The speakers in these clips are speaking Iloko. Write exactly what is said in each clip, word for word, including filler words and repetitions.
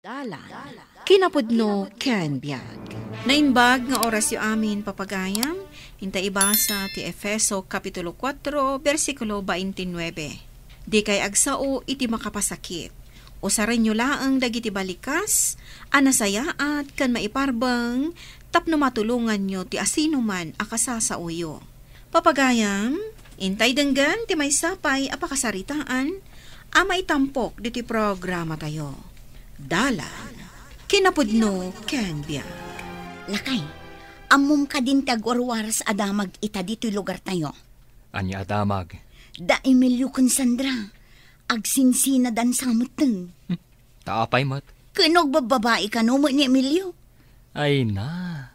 Dalan, kinapudno ken biag. Naimbag nga orasyo amin, papagayam, inta ibasa ti Efeso Kapitulo kuatro, bersikulo baintinuebe. Dikay agsao iti makapasakit. Usarenyo laeng dagiti balikas a nasayaat ken maiparbeng tapno matulonganyo ti asinoman a kasasaoyo. Papagayam, intay denggen ti maysa pay a pakasaritaan a maitampok ditoy programatayo. Dalan, kinapudno ken biag. Lakay, ammom kadin ti agwarwaras a damag ita ditoy lugartayo? Ania a damag? Da Emilio ken Sandra, agsinsinadan sa metten. Hmm, ta apay met? Ken no agbabbabai kano met ni Emilio? Ay na,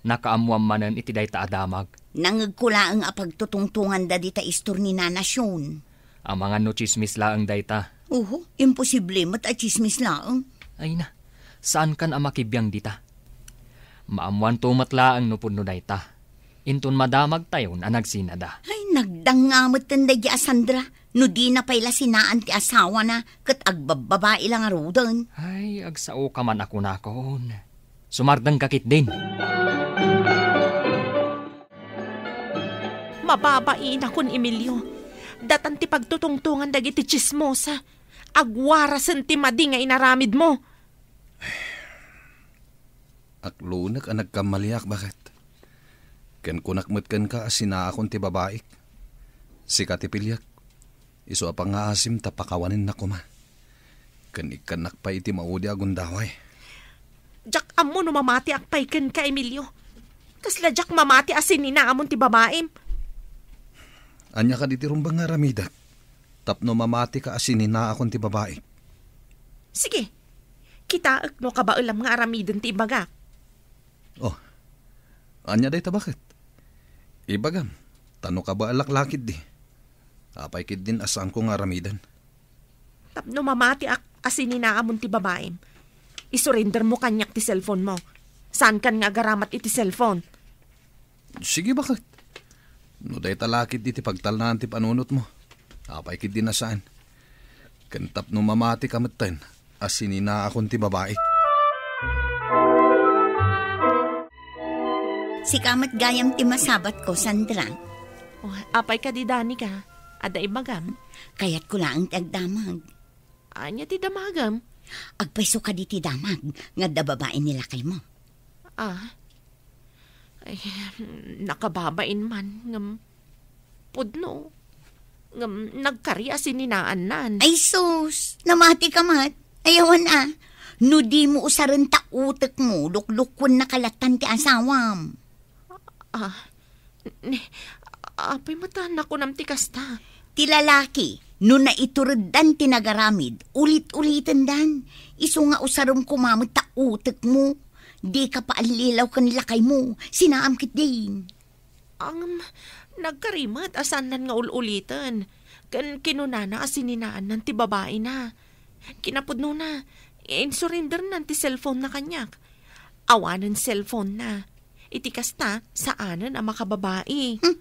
nakaammoam manen iti dayta a damag. Nangngegko laeng a pagtutungtonganda dita istor ni Nana Sion. Amangan no tsismis laeng dayta. Oho, imposible met a tsismis laeng. Ay na, saankan a makibiang dita. Maammoanto met laeng no pudno dayta. Inton madamagtayon a nagsinada. Ay, nagdanga metten daydi a Sandra. No dina pay la sinaan ti asawana ket agbabbabai la ngaruden. Ay, agsaoka man a kunakon. Sumardengka ketdin. Mababainak, Emilio. Datan ti pagtutungtongan dagiti tsismosa. Agwarasen ti madi nga inaramidmo. Aklunek a nagkammaliak, baket. Ken kunak met kenka a sinaakon ti babaik. Sika ti piliak. Isu a pangngaasim ta pakawanennak koma. Ken ikkannak pay iti maudi a gundaway. Diak ammo no mamatiak pay kenka, Emilio. Kasla diak mamati a sininaamon ti babaim. Ania kadi ti rumbeng nga aramidek tapno mamatika a sininaakon ti babaik? Sige, kitaek no kabaelam nga aramiden ti ibagak. Oh, ania dayta, baket? Ibagam, ta no kabaelak la ketdi. Apay ketdin a saanko nga aramiden? Tapno mamatiak a sininaamon ti babaim, isurendermo kaniak ti cellphone mo. Saankan nga agaramat iti cellphone. Sige, baket. No dayta la ketdi ti pagtalnaan ti panunotmo, apay ketdin a saan? Ken tapno mamatika metten a sininaakon ti babaik. Sika met gayam ti masabatko, Sandra. Oh, apay kadi, Danica? Adda ibagam? Kayatko laeng ti agdamag. Ania ti damagem? Agpayso kadi ti damag nga adda babai ni lakaymo. Ah. Ay, nakababain man, ngem pudno. Ngem nagkari a sininaannan. Ay sus, namatika met. Ay awan a. No dimo usaren ta utekmo, luklukuennaka lattan ti asawam. Ah, ni, apay met a nakunam ti kasta? Ti lalaki, no naitureddan ti nagaramid, ulit-ulitendan. Isu nga usarem koma met ta utekmo. Dika paallilaw ken lakaymo, sinaam ketdin. Ngem, nagkari met a saannan nga ul-uliten. Ken kinunana a sininaannan ti babaina. Kinapudnona, insurendernan ti cellphone-na kaniak. Awanen cellphone-na. Iti kasta, saanen a makababai. Hmm.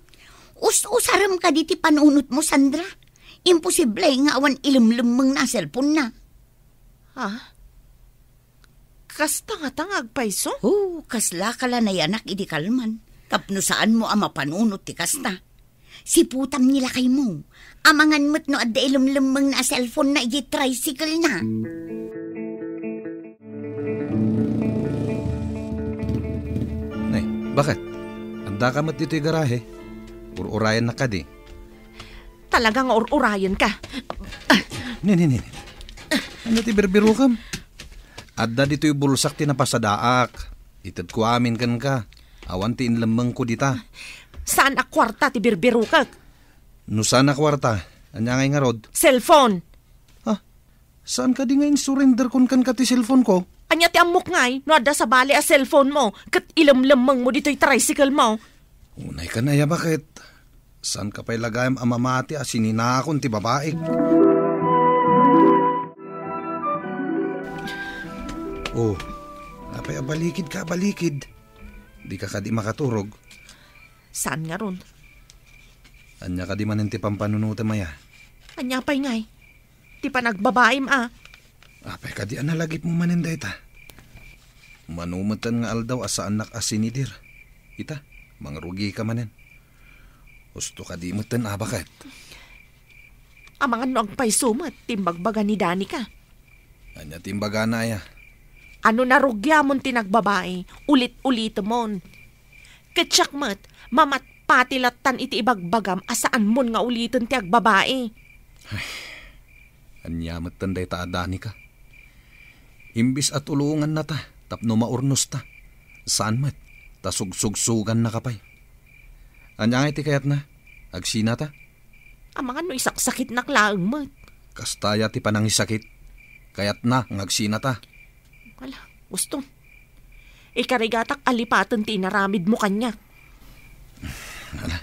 Us-usarem kadi ti panunotmo, Sandra. Imposible nga awan ilemlemmengna a cellphone-na. Ha? Kasta ngata nga agpayso? Oh, kaslaka la nayanak idi kalman. Tapno saanmo a mapanunot ti kasta. Siputam ni lakaymo. Amangan met no adda ilemlemmengna a cellphone-na idiay tricycle-na. Nay, baket? Addaka met ditoy garahe? Ur-urayennak kadi? Talaga nga ur-urayenka. Ni, ni, ni, ni. Ania ti birbirokam? Adda ditoy bulsak ti napasadaak. Itedko amin kenka. Awan ti inlemmengko dita. Saan a kuarta ti birbirokek? No saan a kuarta, ania ngay ngarud? Cellphone. Ha? Saan kadi nga insurenderkon kenka ti cellphone-ko? Ania ti ammok ngay no adda sabali a cellphone-mo ket ilemlemmengmo ditoy tricycle-mo? Unay kan aya, baket? Saanka pay la gayam a mamati a sininaakon ti babaik. Oh, apay a balikidka a balikid? Dika kadi makaturog? Saan ngarud? Ania kadi manen ti pampanunotem aya? Ania pay ngay? Ti panagbabaim a. Apay kadi a nalagipmo manen dayta? Mano metten nga aldaw a saannak a sinidir. Ita, mangrugika manen. Husto kadi metten, a baket? Amangan no agpayso met ti imbagbaga ni Danica. Ania ti imbagana aya? Ano narugiamon ti nagbabai, ulit-ulitemon. Ket siak met, mamatpati lattan iti ibagbagam a saanmon nga uliten ti agbabai. Ay, ania metten dayta a Danica? Imbis a tulongannata tapno maurnosta, saan met, ta sugsugsugannaka pay. Ania ngay ti kayatna? Agsinata? Amangan no isaksakitnak laeng met. Kasta aya ti panangisakit? Kayatna nga agsinata. Ala, husto. Ikarigatak a lipaten ti inaramidmo kaniak. Ala,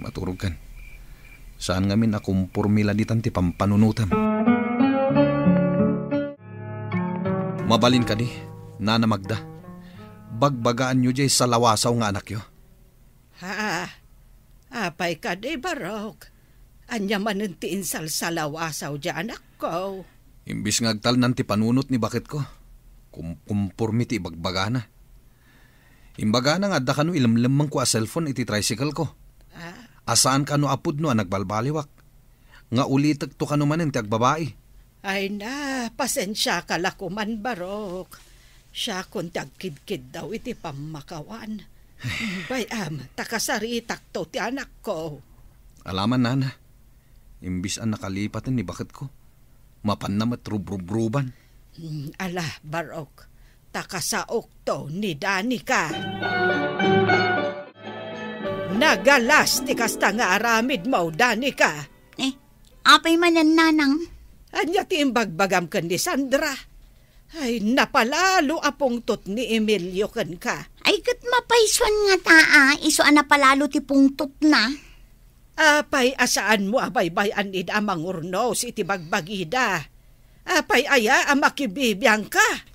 maturogkan. Saan ngamin a komporme la ditan ti pampanunotam. Mabalin kadi, Nana Magda. Bagbagaanyo diay salawasaw nga anakyo. Ha? Apay kadi, Barok? Ania manen ti insalsalawasaw diay anakko? Imbis nga agtalnan ti panunot ni baketko, kum-, kumporme ti ibagbagana. Imbagana nga adda kano ilemlemmengko a cellphone iti tricycle ko. Ah. A saan kano a pudno a nagbalbaliwak. Nga ulitekto kano manen ti agbabai. Ay na, pasensiaka la koman, Barok. Siakon ti agkidkiddaw iti pammakawan. Bay-am, ta kasaritakto ti anakko. Alaman, Nana. Imbis a nakalipaten ni baketko, mapanna met rubrubruban. Hmm, ala, Barok, ta kasaokto ni Danica. Nagalas ti kasta nga aramidmo, Danica. Eh, apay manen, Nanang? Ania ti imbagbagam ken ni Sandra? Ay, napalalo a pungtot ni Emilio kenka. Ay, ket mapaysuan ngata a, isu a napalalo ti pungtotna. Apay a saanmo a baybay-an ida a mangurnos iti bagbagida? Apay aya a makibibiangka?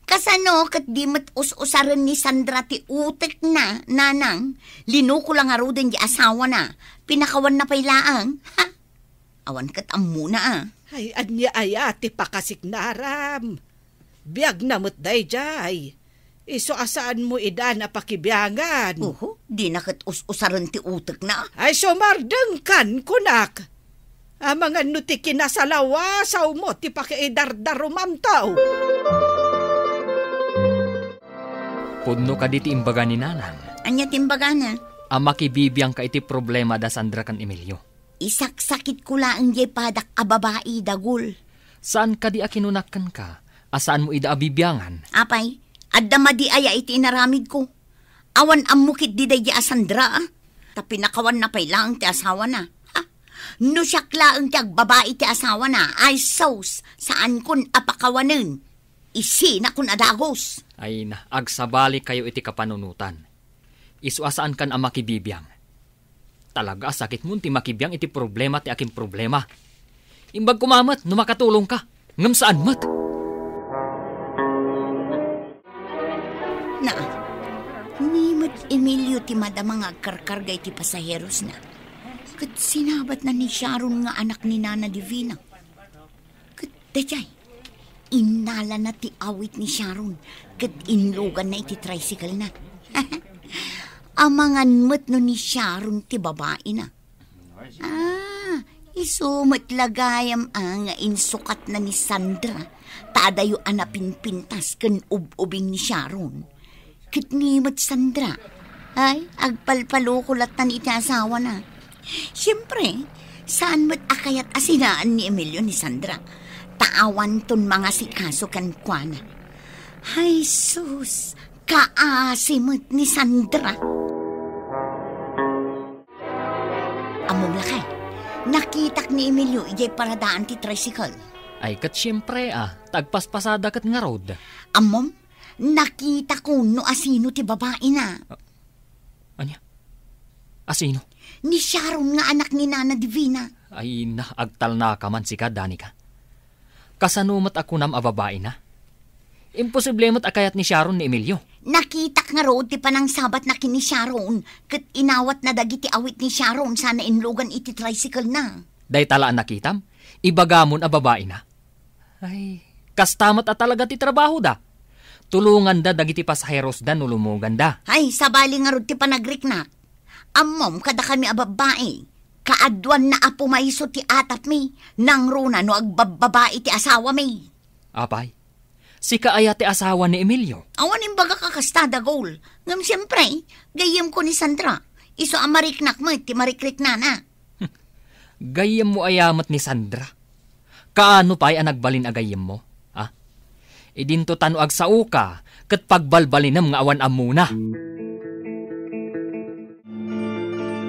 Kasano ket di met us-usaren ni Sandra ti utekna, Nanang? Linuko la ngaruden di asawana. Pinakawanna pay laeng. Ha? Awan ket ammona a. Ay, ania aya ti pakasiknaram? Biagna met daydiay. Isu a saanmo idan a pakibiangan. Uhu, dina ket us-usaren ti utekna. Ay, sumardengkan, kunak. Amangan no ti kinasalawasawmo ti pakiidardarumamto. Pudno kadi ti imbaga ni Nanang. Ania ti imbagana? A makibibiangka iti problema da Sandra ken Emilio. Isaksakitko laeng diay padak a babai, dagul. Saan kadi a kinunak kenka a saanmo ida a bibiangan? Apay, adda madi aya iti inaramidko? Awan ammo ketdi daydi a Sandra, a? Ta pinakawanna pay laeng ti asawana. Ha? No siak laeng ti agbabai ti asawana, ay sus, saankon a pakawanen. Isinakon a dagus. Ay na, agsabalikayo iti kapanunotan. Isu a saankan a makibibiang. Talaga a sakitmon ti makibiang iti problema ti akin problema. Imbag koma met no makatulongka, ngem saan met. Na, ni met Emilio ti madama nga agkarkarga iti pasaherosna. Ket sinabatna ni Sharon nga anak ni Nana Divina. Ket daydiay, innalana ti awit ni Sharon ket inluganna iti tricycle-na. Amangan met no ni Sharon ti babaina. Ah, isu met la gayam a nga insukatna ni Sandra ta adayo a napinpintas ken ub-ubing ni Sharon. Ket ni met Sandra, ay, agpalpaloko lattan iti asawana. Siempre, saan met a kayat a sinaan ni Emilio ni Sandra, ta awanton mangasikaso kenkuana. Ay, sus, kaasi met ni Sandra. Ammom lakay, nakitak ni Emilio idiay paradaan ti tricycle. Ay, ket siempre, a, ta agpaspasada ket ngarud. Ammom, nakitako no asino ti babaina. Ah, ania? Asino? Ni Sharon nga anak ni Nana Divina. Ay na, agtalnaka man sika, Danica. Kasano met a kunam a babaina? Imposible met a kayat ni Sharon ni Emilio. Nakitak ngarud ti panangsabatna ken ni Sharon, ket inawatna dagiti awit ni Sharon sana inlugan iti tricycle-na. Dayta la a nakitam? Ibagamon a babaina? Ay, Kasta met a talaga ti trabahoda. Tulonganda dagiti pasaherosda no lumoganda. Ay, sabali ngarud ti panagriknak. Ammom, kadakami a babbai, kaaduan naapumayso ti atapmi, nangruna no agbabbabai ti asawami. Apay, sika aya ti asawa ni Emilio? Awan imbagak a kasta, Dagol. Ngem siempre, gayyemko ni Sandra. Isu a mariknak met ti marikriknana. Gayyemmo aya met ni Sandra? Kaano pay a nagbalin a gayyemmo? Ha? Idinto ta no agsaoka, ket pagbalbalinem nga awan ammona.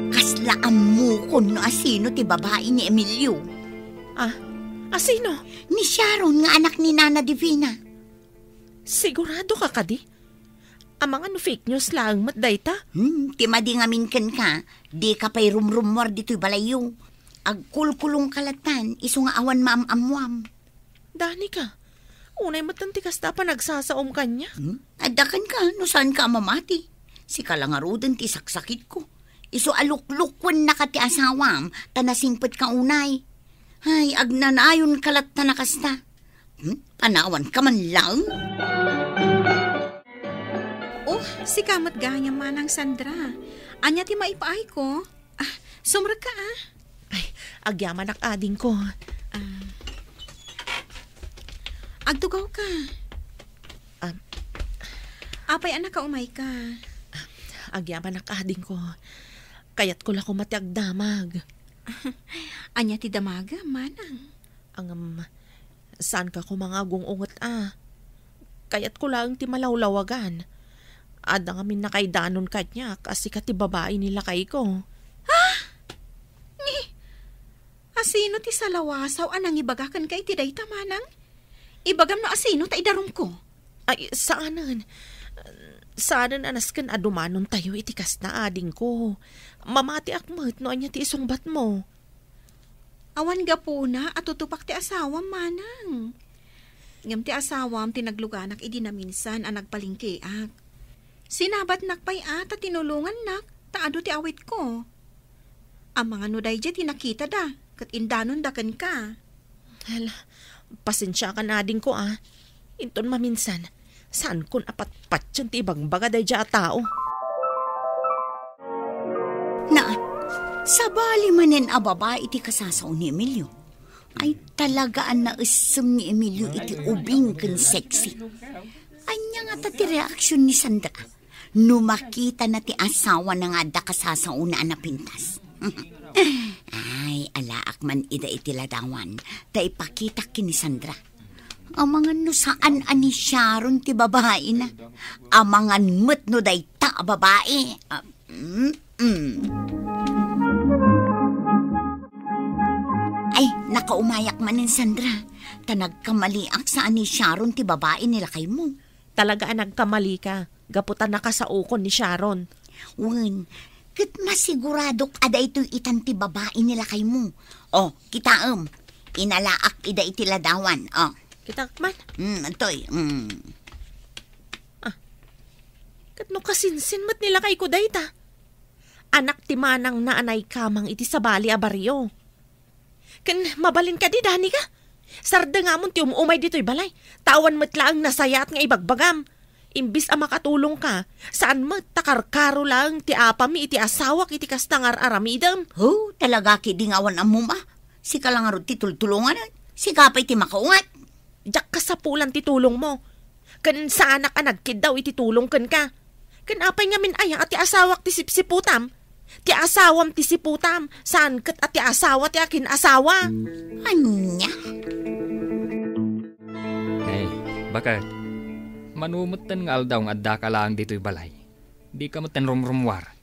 Kasla ammokon no asino ti babai ni Emilio. Ah, asino? Ni Sharon nga anak ni Nana Divina. Sigurado ka kadi? Amangan no fake news laeng met dayta? Hmm, ti madi ngamin kenka, dika pay rumrummuar ditoy balayyo. Agkulkulongka lattan, isu nga awan maam-ammuam. Danica, unay met ti kasta a panagsasaom kaniak. Hmm? Adda kenka, no saanka a mamati. Sika la ngaruden ti saksakitko. Isu a luklukennaka ti asawam, ta nasingpetka unay. Ay, agnanayonka lattan a kasta. Hmm? Panawanka man laeng? Oh, sika met gayam, Manang Sandra. Ania ti maipaayko? Ah, sumrekka, ah. Ay, agyamanak, adingko. Ah. Agtugawka. Ah. Apay a nakaumayka? Agyamanak, adingko. Kayatko la koma ti agdamag. Ania ti damagem, Manang? Ngem, saanka koma nga agung-unget a. Kayatko laeng ti malawlawagan. Adda ngamin nakaidanon kaniak a sika ti babai ni lakayko. Ah! Ni, asino ti salawasaw a nangibaga kenka iti dayta, Manang? Ibagam no asino ta idarumko. Ay, saanen. Saanen a nasken a dumanontayo iti kasta, adingko. Mamatiak met no ania ti isungbatmo. Awan gapuna a tutupak ti asawam, Manang. Ngem ti asawam ti nagluganak idi naminsan a nagpalengkeak. Sinabatnak pay a ta tinulongannak ta adu ti awitko. Amangan no daydiay ti nakitada ket indanonda kenka. Hala, pasensiakan, adingko a. Inton maminsan, saankon a patpatien ti ibagbaga daydiay a tao. Na, sabali manen a babai ti kasasao ni Emilio. Ay, talaga a naessem ni Emilio iti ubing ken sexy. Ania ngata ti reaksion ni Sandra no makitana ti asawana nga adda kasasaona a napintas? Ay, alaak man ida iti ladawan, ta ipakitak ken ni Sandra. Amangan no saan a ni Sharon ti babaina. Amangan met no dayta a babai. Ah, mm, mm. Ay, nakaumayak manen, Sandra. Ta nagkamaliak, saan ni Sharon ti babai ni lakaymo. Talaga a nagkamalika, gapu ta nakasaokon ni Sharon. Wen, ket masiguradok a daytoy itan ti babai ni lakaymo. O, kitaem, inalaak ida iti ladawan. O. Kitaek man? Hmm, adtoy. Hmm. Ah. Ket no kasinsin met ni lakayko dayta? Anak ti manangna a naikamang iti sabali a barrio. Ken mabalin kadi, Danica? Sardengamon ti um-umay ditoy balay, ta awan met laeng nasayaat nga ibagbagam. Imbis a makatulongka, saan met ta karkaro laeng ti apami iti asawak iti kasta nga ar-aramidem. Oh, talaga ketdi nga awan ammom a. Sika la ngarud ti tultulongan. Sika pay ti makaungat. Diak kasapulan ti tulongmo. Ken saanak a nagkiddaw iti tulong kenka. Ken apay ngamin aya a ti asawak ti sipsiputam? Ti asawam ti siputam, saan ket a ti asawa ti akin-asawa. Ania? Nay, baket? Mano metten nga aldaw nga addaka laeng ditoy balay? Dika metten rumrummuar.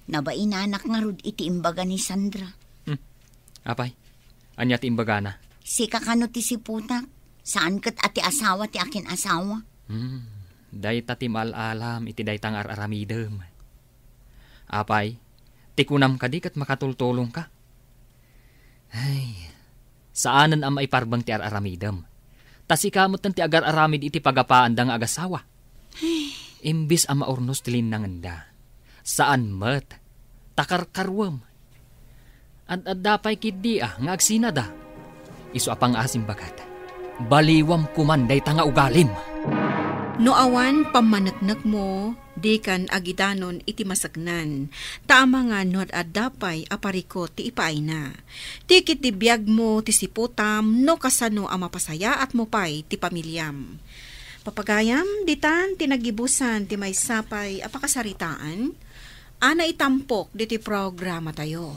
Nabainanak ngarud iti imbaga ni Sandra. Hmm. Apay, ania ti imbagana? Sika kano ti siputak, saan ket a ti asawa ti akin-asawa. Hmm, dayta ti maal-alam iti dayta nga ar-aramidem. Apay, ti kunam kadi ket makatultulongka? Ay, saanen a maiparbeng ti ar-aramidem. Ta sika metten ti agar-aramid iti pagapaanda nga agasawa. Imbis a maurnos ti linnangenda, saan met, ta karkaruem. Ad-adda pay ketdi a nga agsinada. Isu a pangaasim baket. Baliwam koman dayta nga ugalim. No awan pammaneknekmo, dikan agidanon iti maseknan, ta amangan no ad-adda pay a parikut ti ipaayna. Ti ketdi biagmo ti siputam no kasano a mapasayaatmo pay ti pamiliam. Papagayam, ditan ti nagibusan ti maysa pay a pakasaritaan a naitampok ditoy programatayo.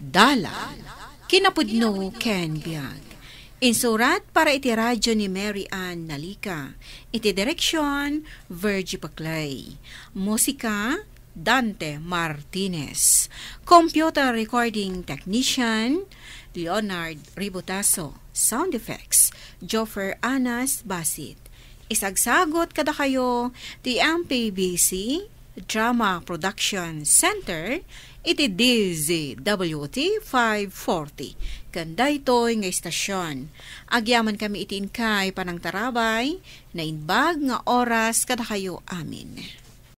Dalan, kinapudno ken biag. Insurat para iti radyo ni Mary Ann Nalica. Iti direksyon, Virgie Paclay. Musika, Dante Martinez. Computer recording technician, Leonard Ributaso. Sound effects, Joffer Anas Basit. Isagsagot kadakayo ti M P B C Drama Production Center iti D Z W T five forty. Ken daytoy nga istasyon, agyaman kami iti inkay panangtarabay, naimbag nga oras kadakayo amin.